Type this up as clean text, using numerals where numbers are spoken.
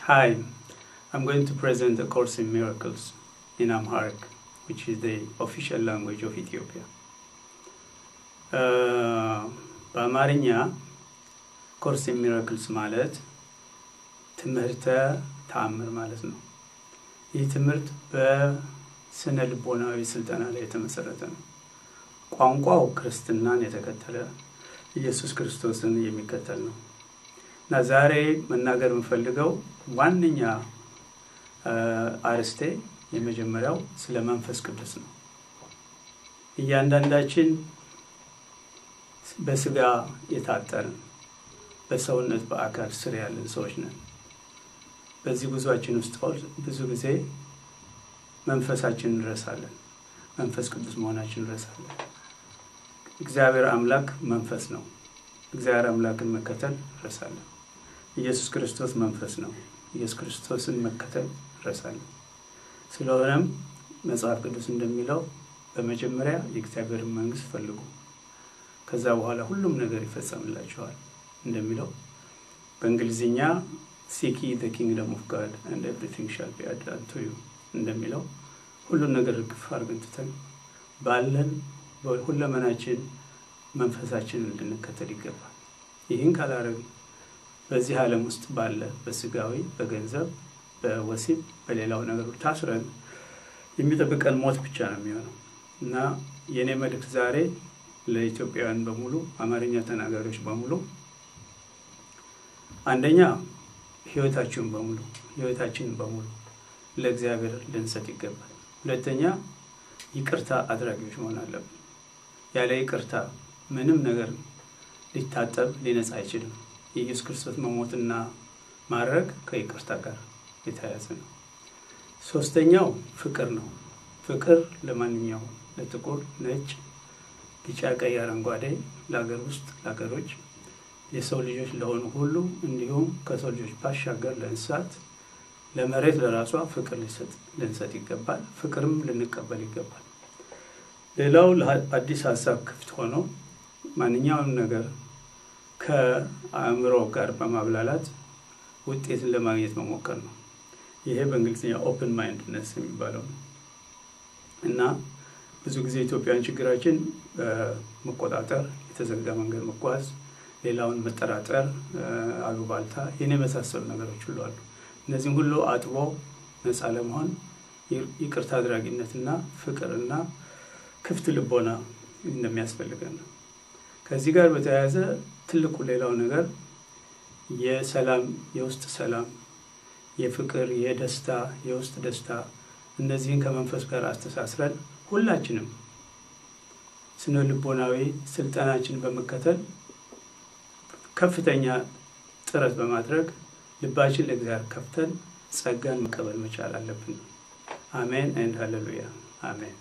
Hi, I'm going to present A Course in Miracles in Amharic, which is the official language of Ethiopia. በአማርኛ Course in Miracles ማለት ትምህርተ ተአምር ማለት ነው። ይህ ትምህርት በስነ ልቦናዊ ስልጠና ላይ የተመሰረተ ነው። ቋንቋው ክርስትናን የተከተለ፣ ኢየሱስ ክርስቶስን የሚከተል ነው። እና ዛሬ መናገር የምፈልገው ዋነኛ አርስቴ የመጀመሪያው ስለ መንፈስ ቅዱስ ነው። እያንዳንዳችን በስጋ የታጠርን፣ በሰውነት በአካል ስር ያለን ሰዎች ነን። በዚህ ጉዟችን ውስጥ ብዙ ጊዜ መንፈሳችንን እንረሳለን። መንፈስ ቅዱስ መሆናችንን እንረሳለን። እግዚአብሔር አምላክ መንፈስ ነው። እግዚአብሔር አምላክን መከተል እንረሳለን። ኢየሱስ ክርስቶስ መንፈስ ነው። ኢየሱስ ክርስቶስን መከተል እንረሳለን። ስለሆነም መጽሐፍ ቅዱስ እንደሚለው በመጀመሪያ የእግዚአብሔርን መንግስት ፈልጉ፣ ከዛ በኋላ ሁሉም ነገር ይፈጸምላችኋል እንደሚለው፣ በእንግሊዝኛ "Seek ye the kingdom of God and everything shall be added unto you" እንደሚለው፣ ሁሉን ነገር እርግፍ አድርገን ትተን ባለን ሁለመናችን መንፈሳችንን ልንከተል ይገባል። ይህን ካላረግን በዚህ ዓለም ውስጥ ባለ በስጋዊ፣ በገንዘብ፣ በወሲብ፣ በሌላው ነገር ታስረን የሚጠብቀን ሞት ብቻ ነው የሚሆነው። እና የእኔ መልእክት ዛሬ ለኢትዮጵያውያን በሙሉ፣ አማርኛ ተናጋሪዎች በሙሉ፣ አንደኛ ህይወታችሁን በሙሉ፣ ህይወታችንን በሙሉ ለእግዚአብሔር ልንሰጥ ይገባል። ሁለተኛ ይቅርታ አድራጊዎች መሆን አለብን። ያለ ይቅርታ ምንም ነገር ሊታጠብ ሊነጻ አይችልም። የኢየሱስ ክርስቶስ መሞትና ማረግ ከይቅርታ ጋር የተያያዘ ነው። ሶስተኛው ፍቅር ነው። ፍቅር ለማንኛውም ለጥቁር፣ ነጭ፣ ቢጫ፣ ቀይ፣ አረንጓዴ፣ ለሀገር ውስጥ፣ ለሀገር ውጭ የሰው ልጆች ለሆኑ ሁሉ፣ እንዲሁም ከሰው ልጆች ባሻገር ለእንስሳት፣ ለመሬት ለራሷ ፍቅር ልንሰጥ ይገባል። ፍቅርም ልንቀበል ይገባል። ሌላው ለአዲስ ሀሳብ ክፍት ሆኖ ማንኛውም ነገር ከአእምሮ ጋር በማብላላት ውጤትን ለማግኘት መሞከር ነው። ይሄ በእንግሊዝኛ open mindedness የሚባለው ነው። እና ብዙ ጊዜ ኢትዮጵያውያን ችግራችን መቆጣጠር፣ የተዘጋ መንገድ መጓዝ፣ ሌላውን መጠራጠር፣ አሉባልታ፣ ይህን የመሳሰሉ ነገሮች ሁሉ አሉ። እነዚህም ሁሉ አጥቦ ነፃ ለመሆን ይቅርታ አድራጊነትና ፍቅርና ክፍት ልቦና እንደሚያስፈልገን ነው። ከዚህ ጋር በተያያዘ ትልቁ ሌላው ነገር የሰላም፣ የውስጥ ሰላም፣ የፍቅር፣ የደስታ፣ የውስጥ ደስታ፣ እነዚህን ከመንፈስ ጋር አስተሳስረን ሁላችንም ስነ ልቦናዊ ስልጠናችን በመከተል፣ ከፍተኛ ጥረት በማድረግ፣ ልባችን ለእግዚአብሔር ከፍተን ጸጋን መቀበል መቻል አለብን። አሜን and ሃሌሉያ፣ አሜን።